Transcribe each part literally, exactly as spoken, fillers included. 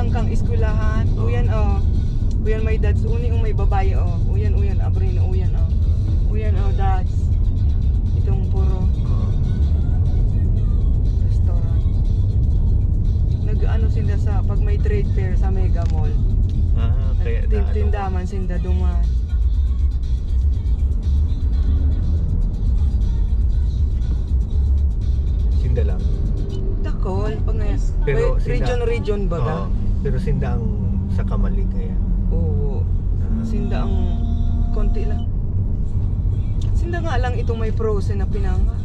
Kang eskwelahan. Oo. Uyan, oh. Uyan may dads. Uni, oh, may babae, oh. Uyan, uyan, abri na, uyan, oh. Uyan, oh, dads. Itong puro restaurant. Nag-ano sila sa, pag may trade fair sa Mega Mall. Ah, kaya Nagtintinda na, ano. man sinda duman. Sinda lang. Dakol, pag nga, Pero may sinda, region-region baga. Oo, pero sinda ang sa kamalig kaya. Oo. Ah. Sinda ang konti lang. Sinda nga lang itong may frozen na pinanga.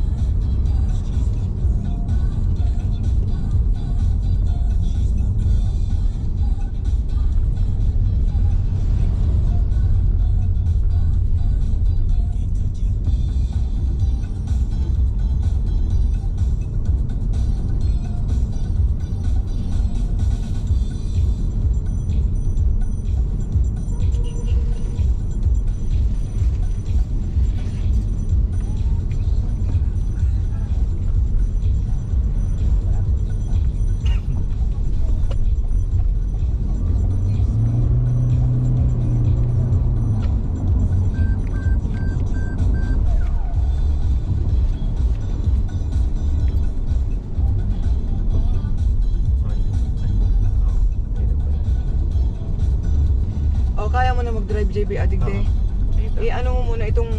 O, kaya mo na mag-drive, J B, adigde. Oo. Dito. Eh, ano mo muna itong,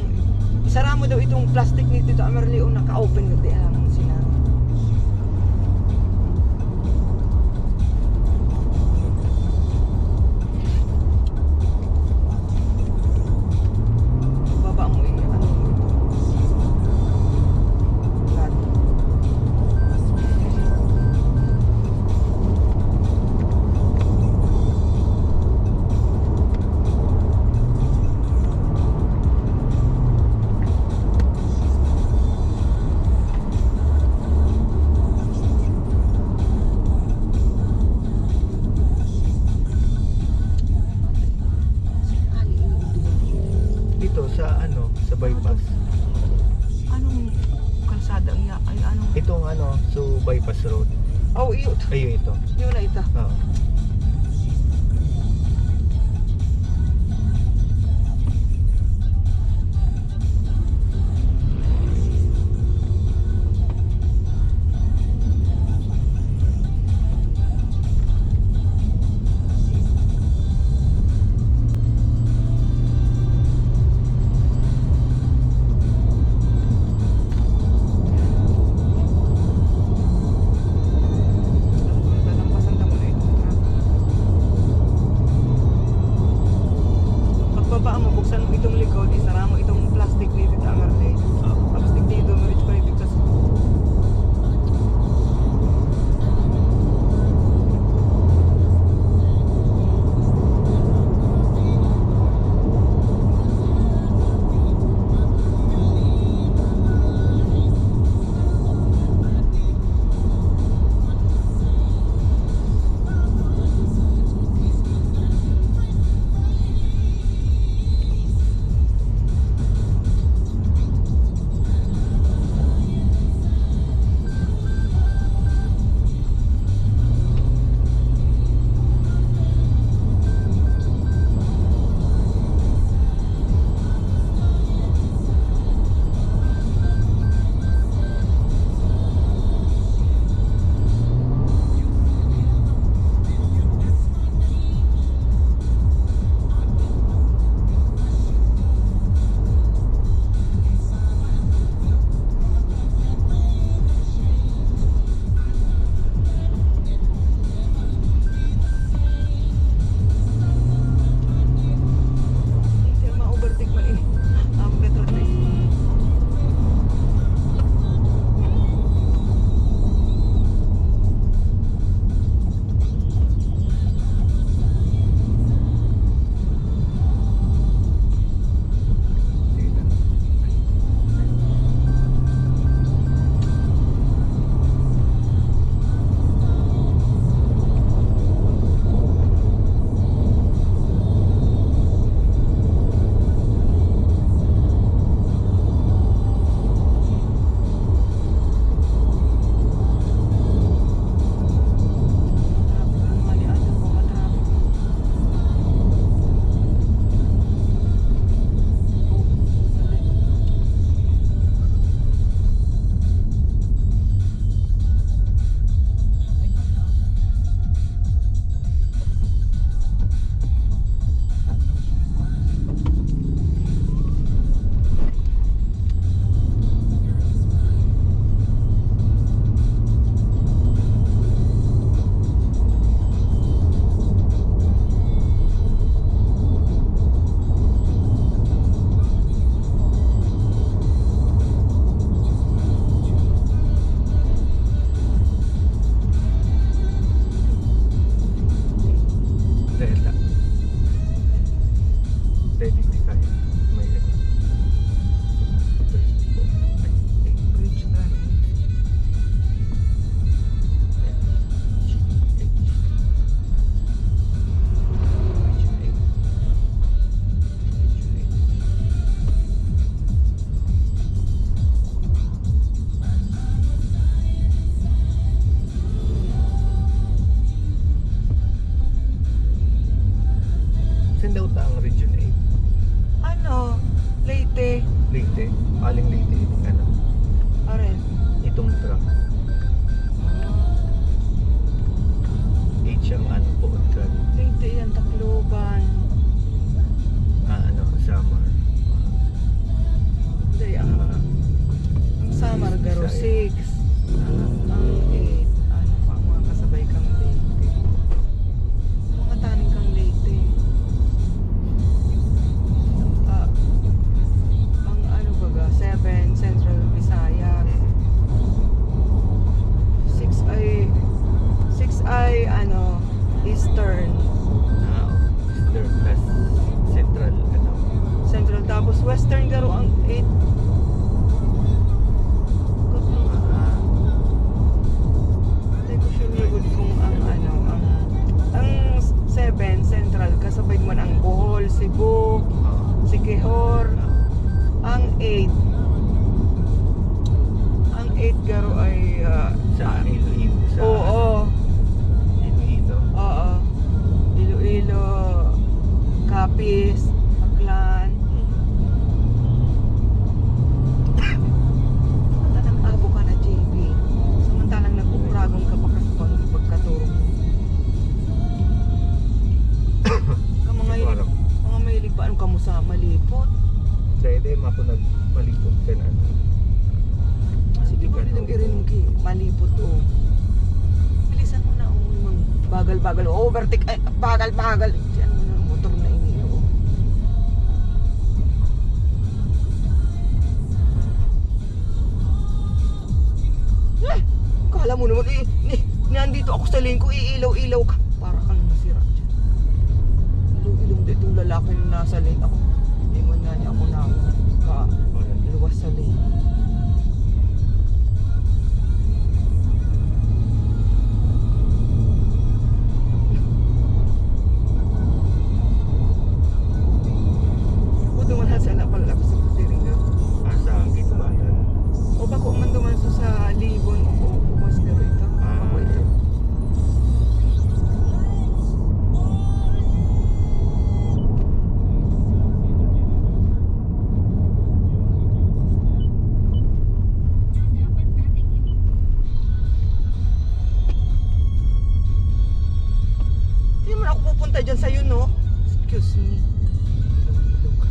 isara mo daw itong plastic ni Tito Amerli, o, naka-open na, di alam mo sila. Baba mo, eh, ano mo ito? Flat. Dito sa ano, sa bypass. Anong kalsada ang ya-, ay, anong Itong ano, so bypass road. Oh, iyo. Ayun ito. Yun na ito. Oo. Lalampasan ta muna itong traffic. Daw ta ang Region eight. Ano? Leyte. Leyte. Aling Leyte, ano? Are. Itong truck. Eight siyang ano, poon kan. Leyte yan, Tacloban. Ah, ano, Samar. Hindi, ang, Ah, ang Samar, Garo Bisaya. Six. Ah. Ang eight, ano pa, mga kasabay kang Leyte. Mga taning kang Leyte. Ah, ang ano baga, seven, Central Visayas. Six ay, six ay ano, Eastern. Ah, Eastern, tas Central, ano? Central, tapos Western garo ang eight. Ah. Hindi ko sure lugod kung ang ano, ang, ang seven, Central, kasabay man ang Bohol, Cebu, Oo. Siquijor. Ang eight, ang eight garo ay, ah, Sa Iloilo, sa Oo. Iloilo. Oo. Iloilo, Capiz, Aklan. Mata ng abo ka na, J P. Samantalang nagkukuragong ka pa ka sa pag-, pagkaturo mo. Ka mga Siguro. Hilig, mga mahilig pa, ano ka mo sa malipot? Dahil, dahil ako nagmalipot ka na. Sige, Ano ba ka, nung no? Irin ki, malipot, oh. Bilisan mo na, oh, mang bagal-bagal, overtake, ay, bagal-bagal. Diyan mo na, motor na ini, oh. Eh, kala mo naman, eh, ni, nandito ako sa lane ko, iilaw-ilaw ka. Para kang nasira dyan. Iilaw-ilaw dito yung lalaki na nasa lane ako. Di man nga niya ako na ka luwas sa lane. Ako duman sa na pala ako sa Putiringa. Ah, sa Gitbatan. O bako man duman sa, sa Libon o, o, o mas garo ito. Ah. Ako ito. Di naman ako pupunta dyan sa'yo, no? Excuse me. Ilog-ilog.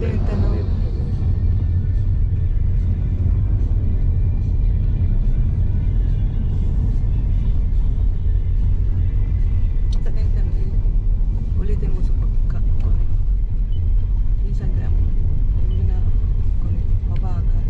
Tanaw. Sa nagtanong, ulitin mo sa pagka-connect. Minsan kaya, yung na-connect, mabagal.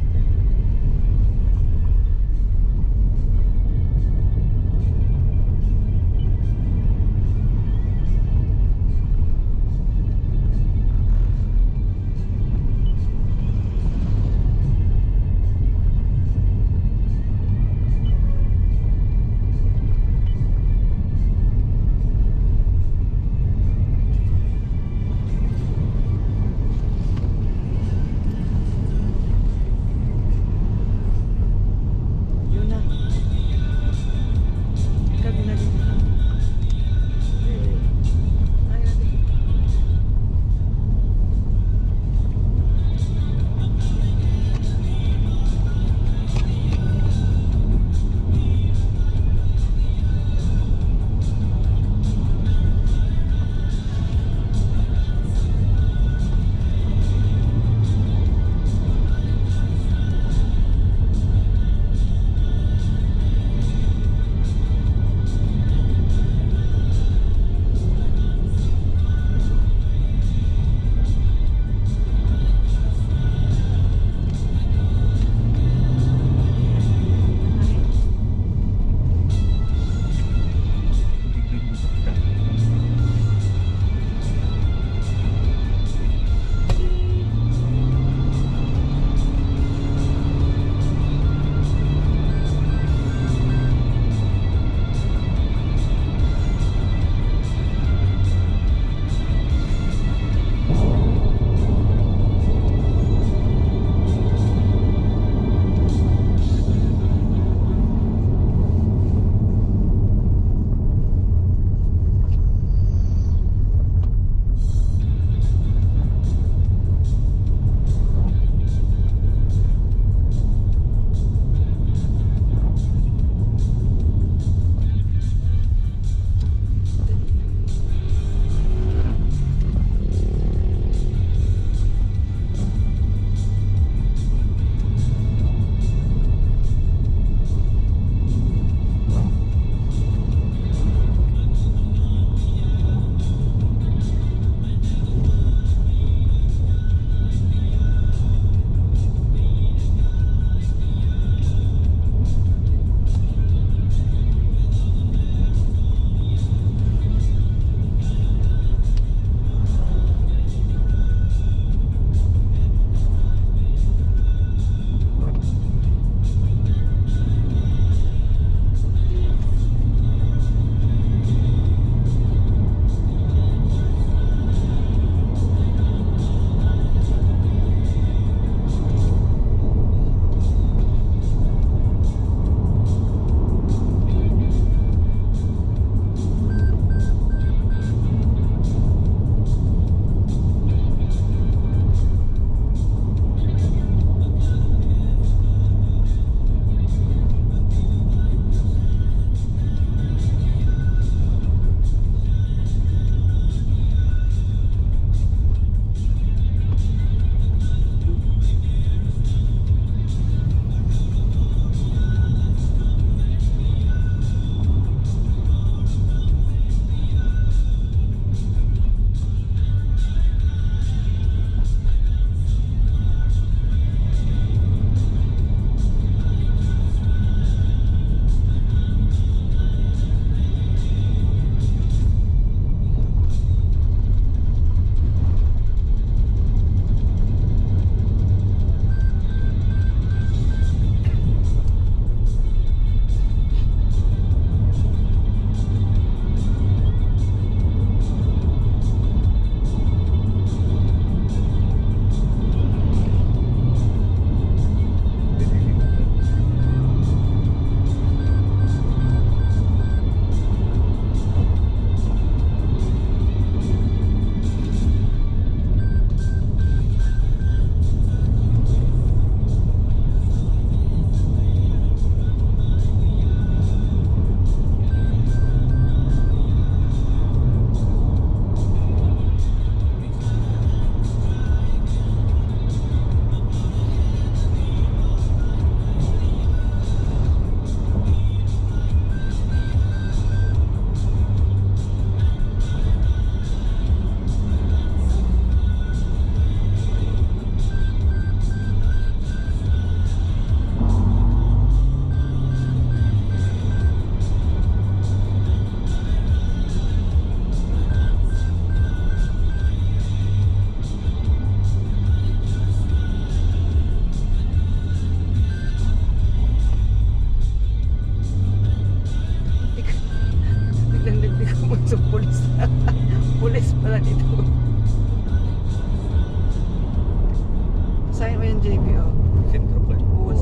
J B O. Sentro pa. Buwas.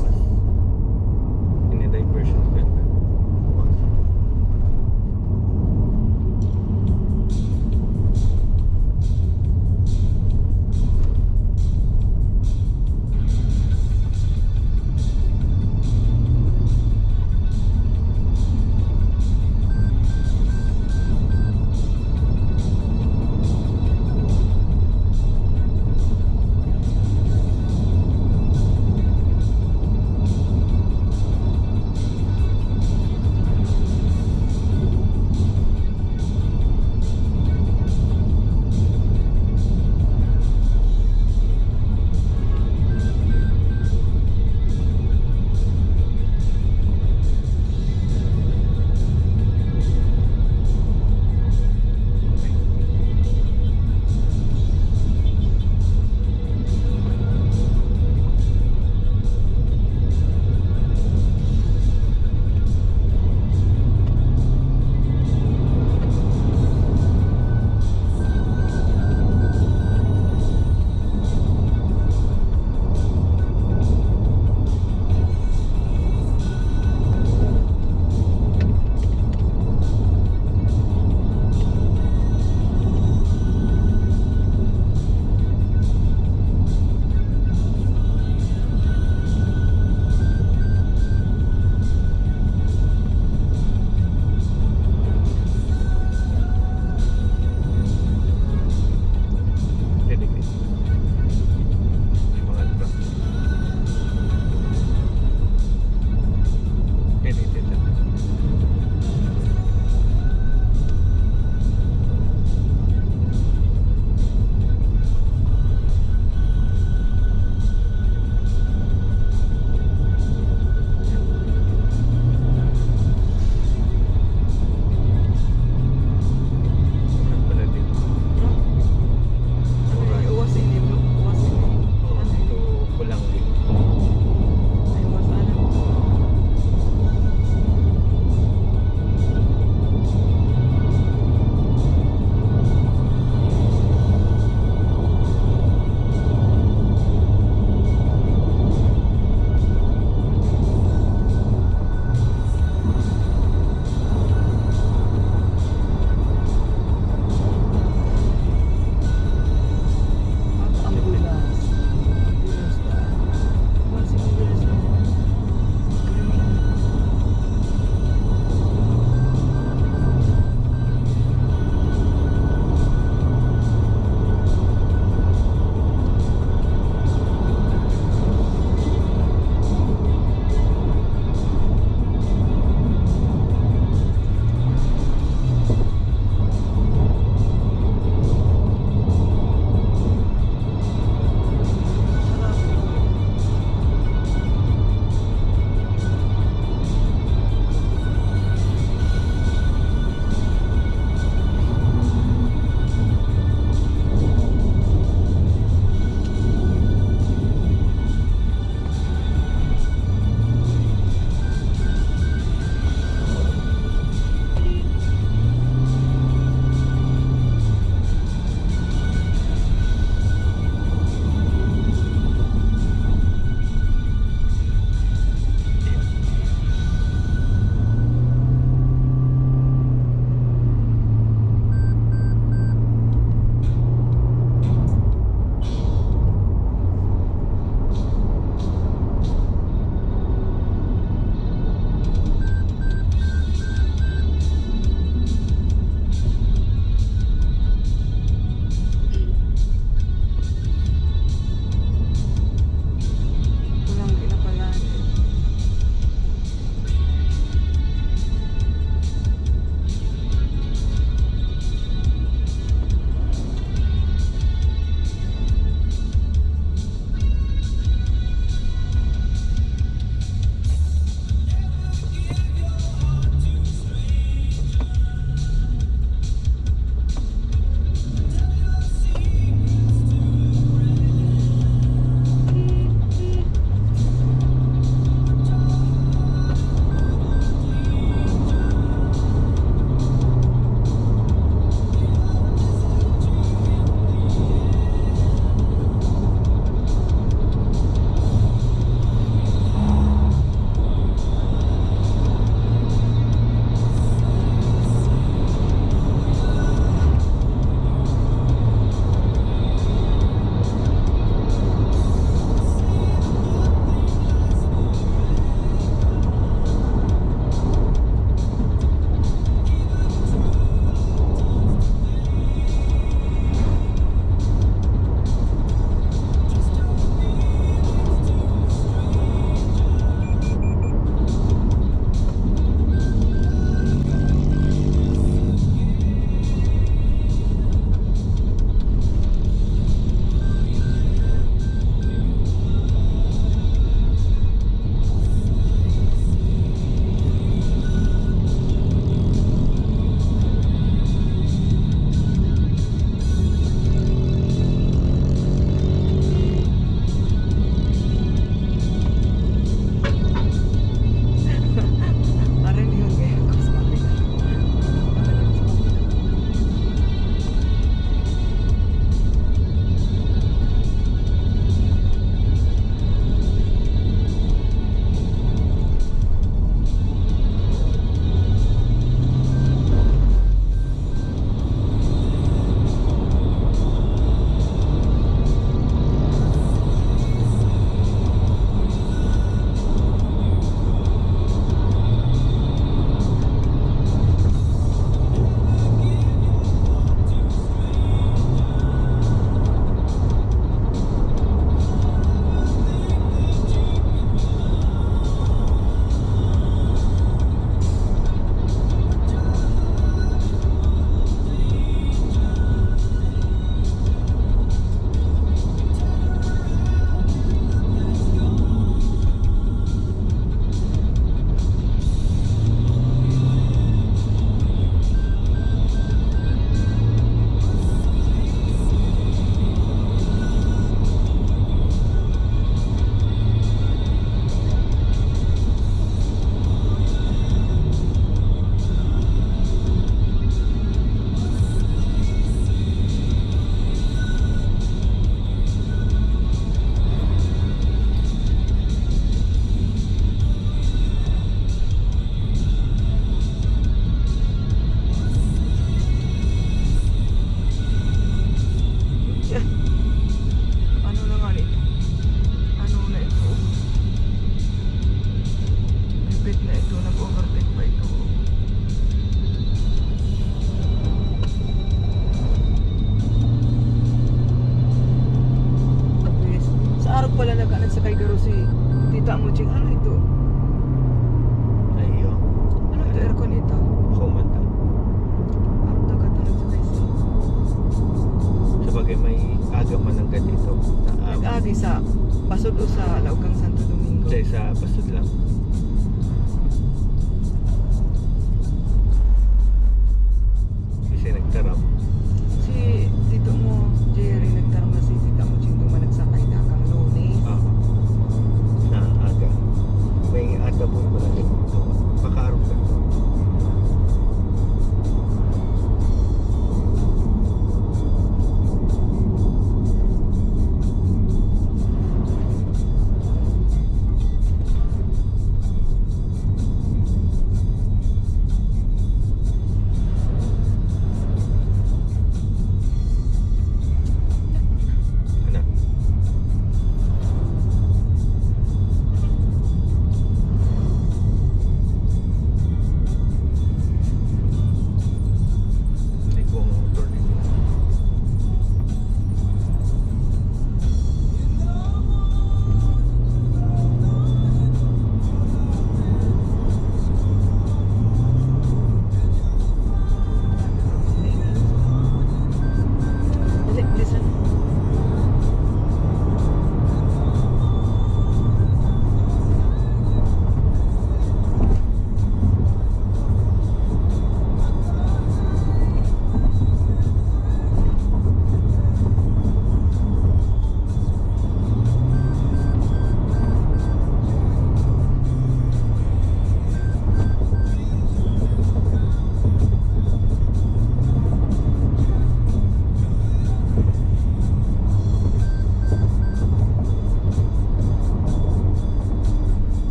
Ini diversion pa. Pala nagkanan sa kay Garo si Tita Muching. Ano ito? Ay, iyo. Ano ito? Aircon ito? Ako man to. Parang dagat na sa kay si. Sabagay, may aga man ang ganito. Na, ah, Nag-agi sa Basod o sa Laog kan Santo Domingo? Sa isa, basta lang. Kasi nagtaram. Si tito mo, Jerry, nagtaram na si Tita Muching duman nagsakay na kang Lunes. Ah, sa aga. May aga po pala dito. Makaarog ka.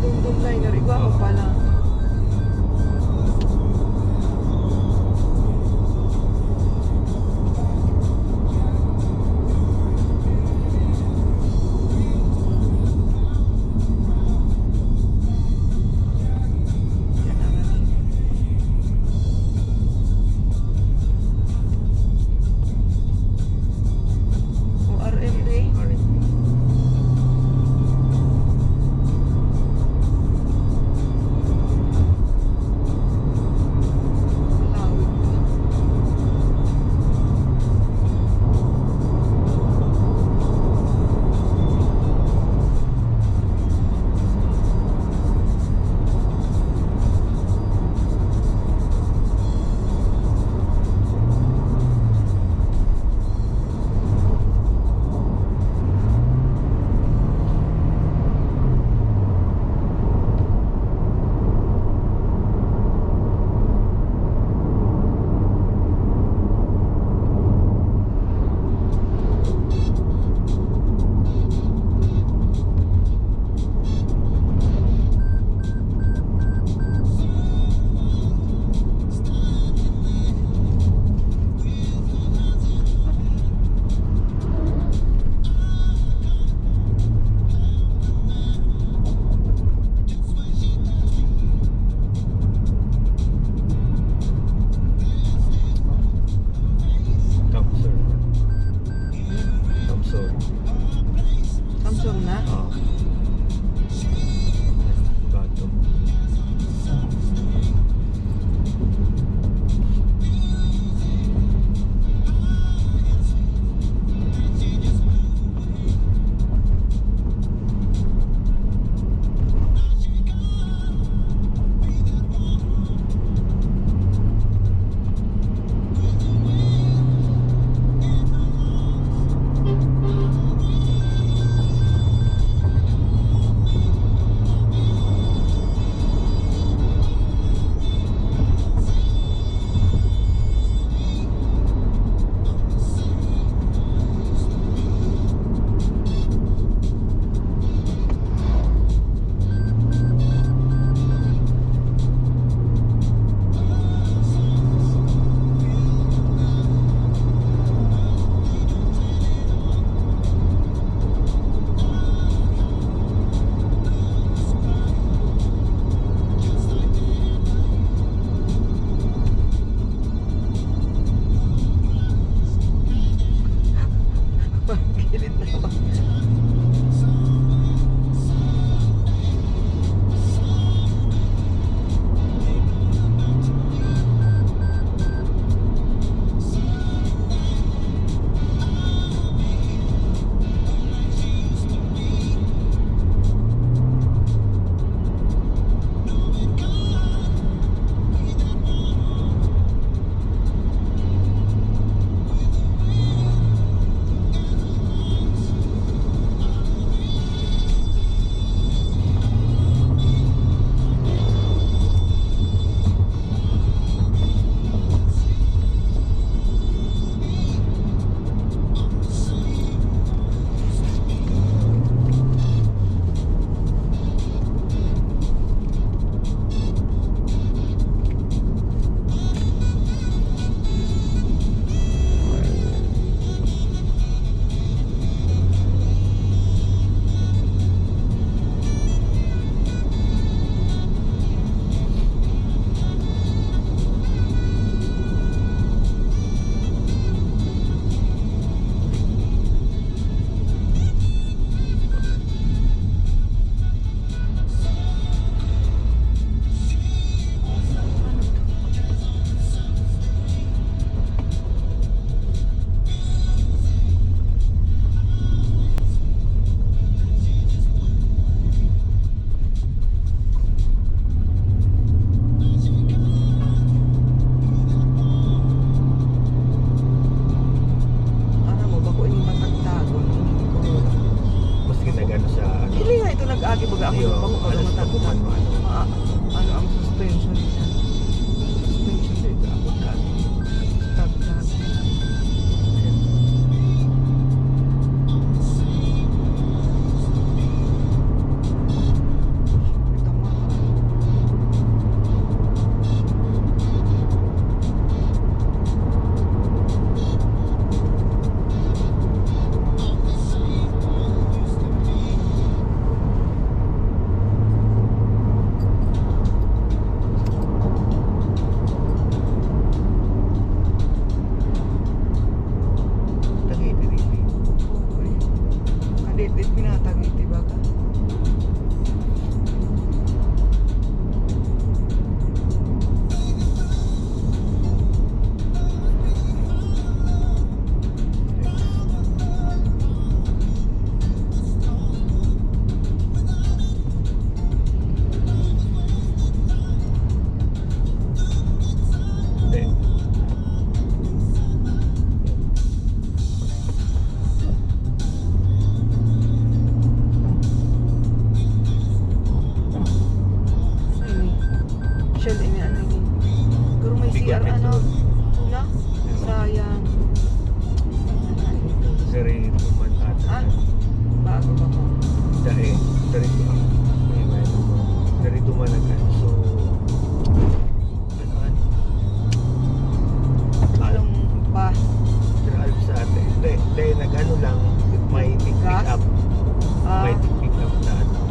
Dunlay na rin, gwapo pala. O R M B. Lawig pa. Kamsor. Kamsor. Samsung na? Oo. Bato. Pagkilid na ako. Aram mo, bako ini matagtagon, ini ko. Mas ginagano sa, ano? Dili nga ito nag-agi, baga ako Iyo, yung bako, baga halos matagtag. Pagkuman mo, ano? Ma-, ano ang suspension niya? Suspension niya ito, ako ka. Tagtag. Pero ano, no? Sayang. Dari duman ata. Ah, bago pa po. Dahil, dari duman. May, may, dari duman na kan. So, ano, ano? Along pa. Pero alam sa atin. Hindi, hindi, nag-ano lang, may pick up. Ah. May pick up na ano.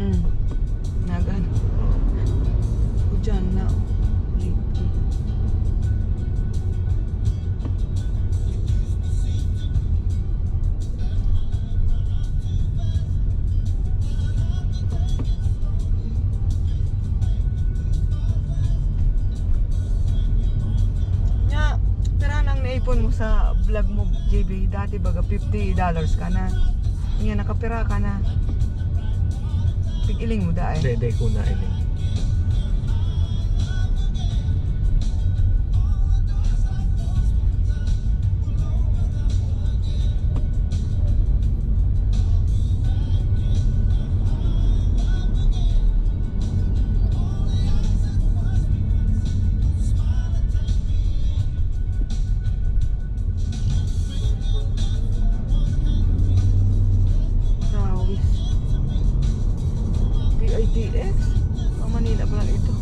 Hmm. Nagan. O, dyan na. Late. Nya, pira nang naipon mo sa vlog mo, J B? Dati baga fifty dollars ka na. Nya, nakapira ka na? Pig-iling mo, dai? Dai, dai ko nailing. Dawis. P I T X? Pang Manila pala ito.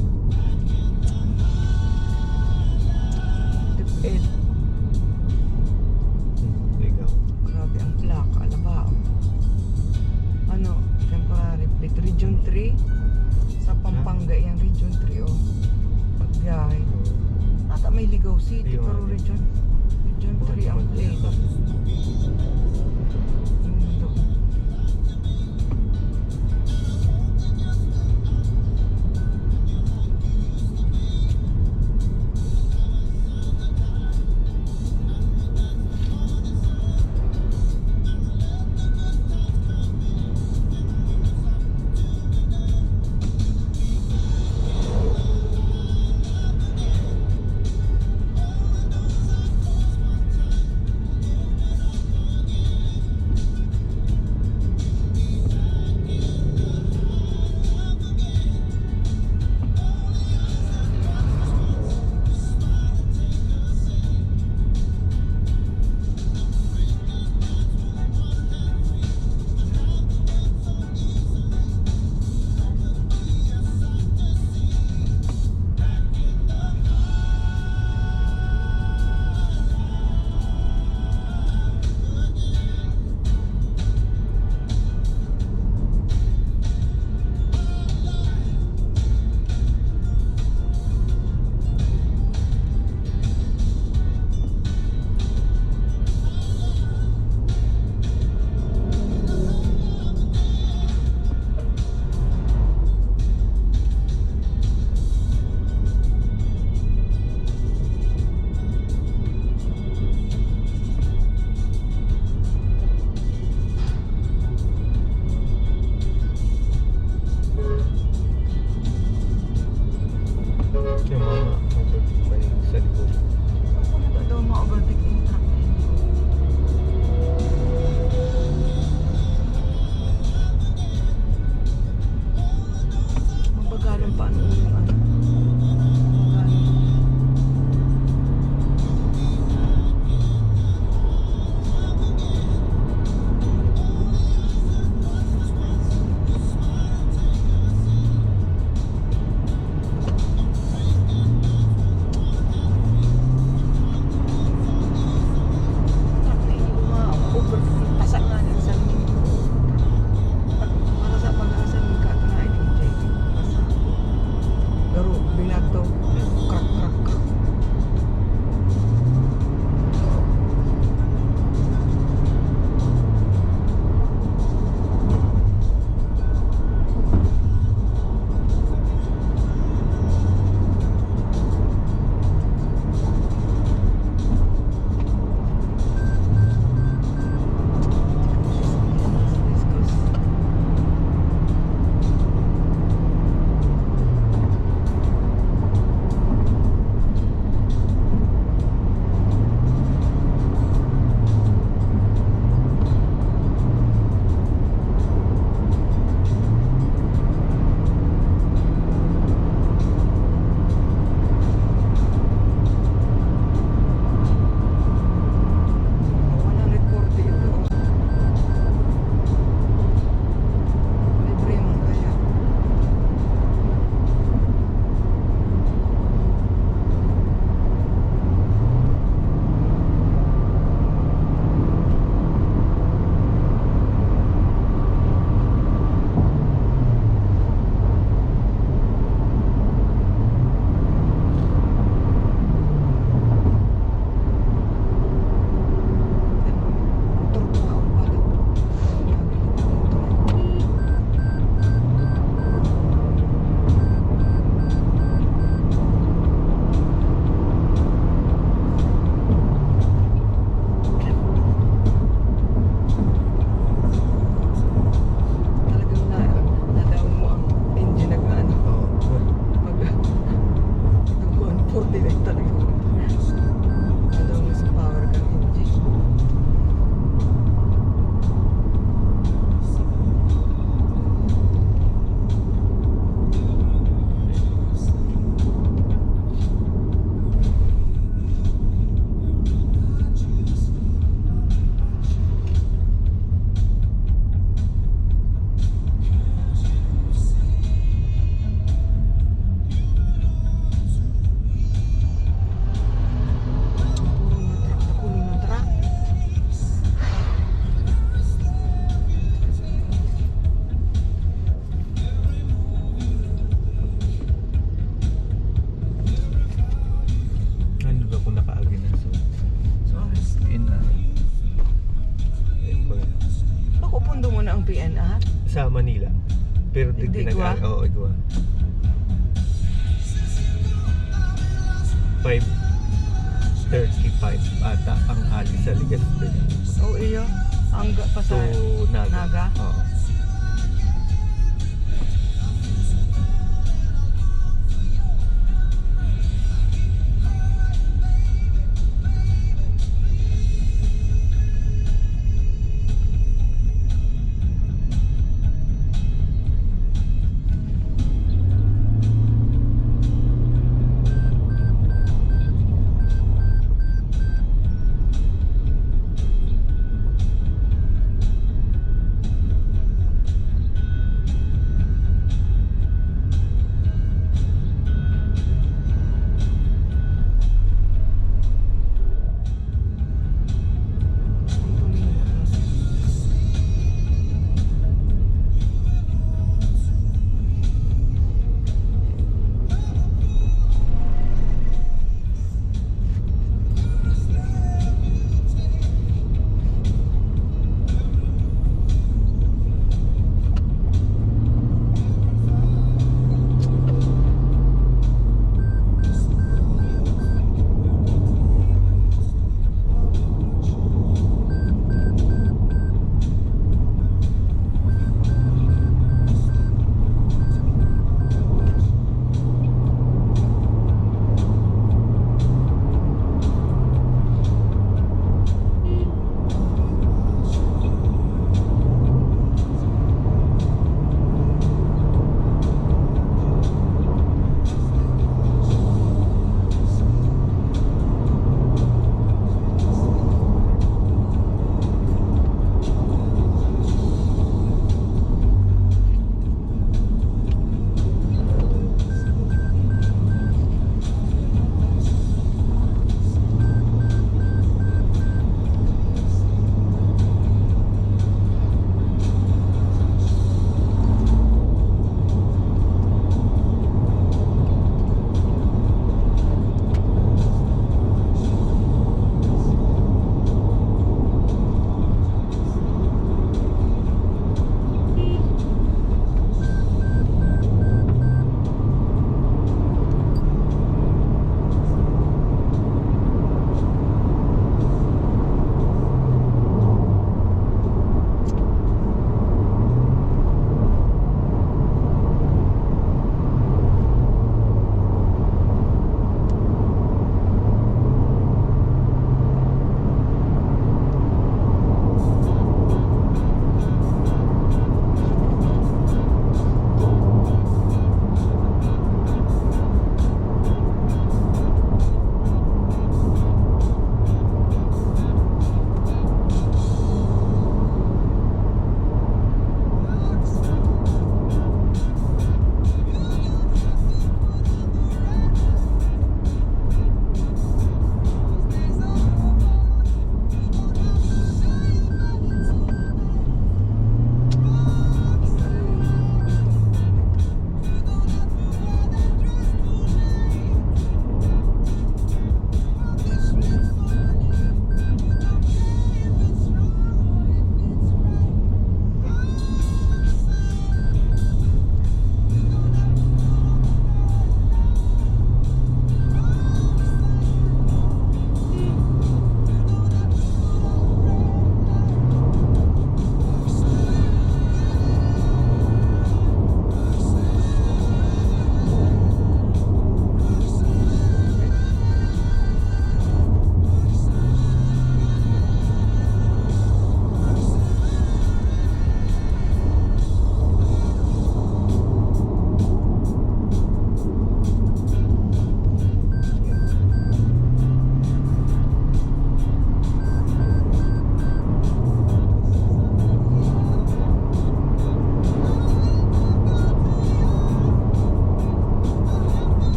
Deped. Ligaw. Grabe ang plaka, alabao. Ano, temporary plate. Region three. Sa Pampanga, yung Region three, oh. Pagbiyahe. Ata may Ligaw City, pero region, Region three ang plate. Yung mundo. P N R? Sa Manila. Pero di Hindi, pinag- Igwa? Oo, Igwa. Five thirty-five ata ang alis sa Legazpi. Oh, iyo. Angga pa To sa Naga. Naga? Oo.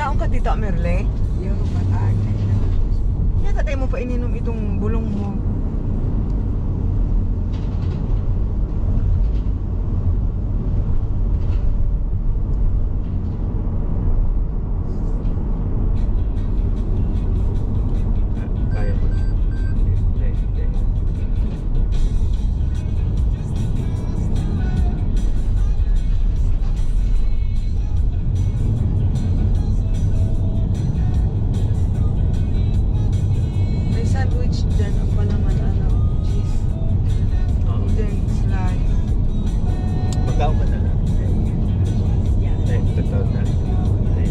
Ang kadita, Merle? Yo, patag. Yata tayo mo pa ininom itong bulong mo. Kaya ko na. Hindi, hindi. May sandwich dyan. Ang palaman, ano, cheese. Oo. Then, slice. Magkao ka na lang. Ay, totoo na. Ay.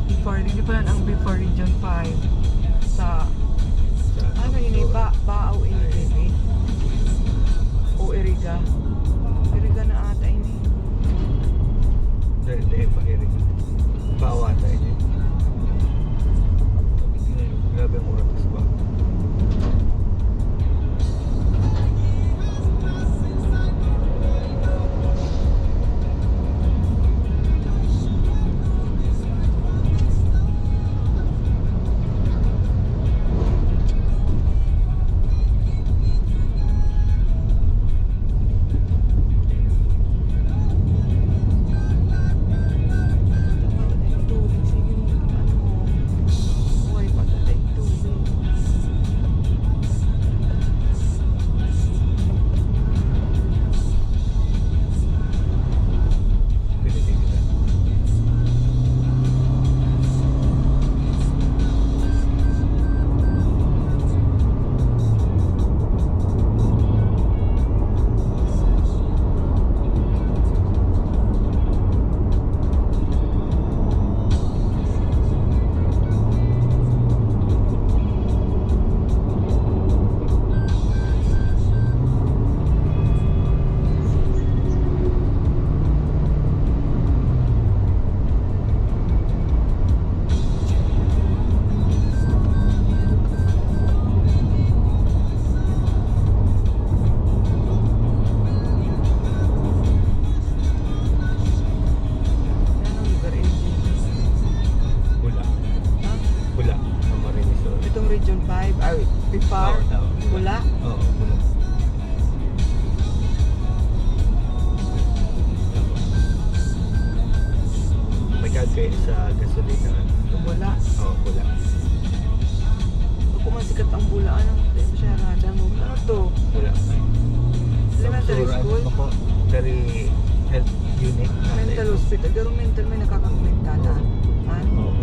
Before, hindi pa lang ang before Region five sa, ano ini, ba, Baaw ini, baby? O Iriga? Iriga na ata ini. Dahil tayo pa Iriga. Baaw ata ini. Grabe ang oras ba? Anong lugar ini? Bula. Ha? Bula, Camarines Sur. Itong Region five, ay, Pipar, Oo, tama. Bula. Oo, Bula. May kagkay sa gasolina. Sa Bula. Oo, Bula. Ako man sikat ang Bula, ano? Dahil siya radang. Ano to? Bula. Elementary Sa school? Ako, dari health unit. Mental hospital. Pero mental, may nakakang-mental, ah. Ha? Oo.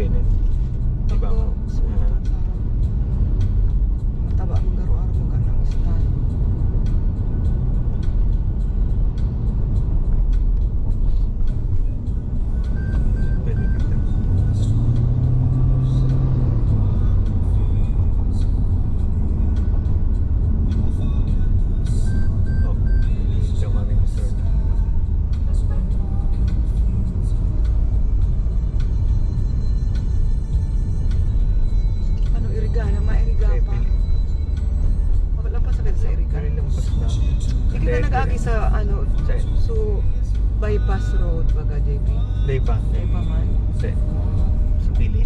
Pwede. Di ba? Ako, sa Ah. Mataba ang garo-aro mo ka ng style. Pwede kita. Oh, siya man yung sir. Ano, iriga na, mairiga pa. Pwede. Wala pa sakit sa iriga. Pwede lang basta. Di kita nag-agi sa, ano, Sa- so, bypass road, baga, J P. Di ba? Di pa man. Sa, sa pili.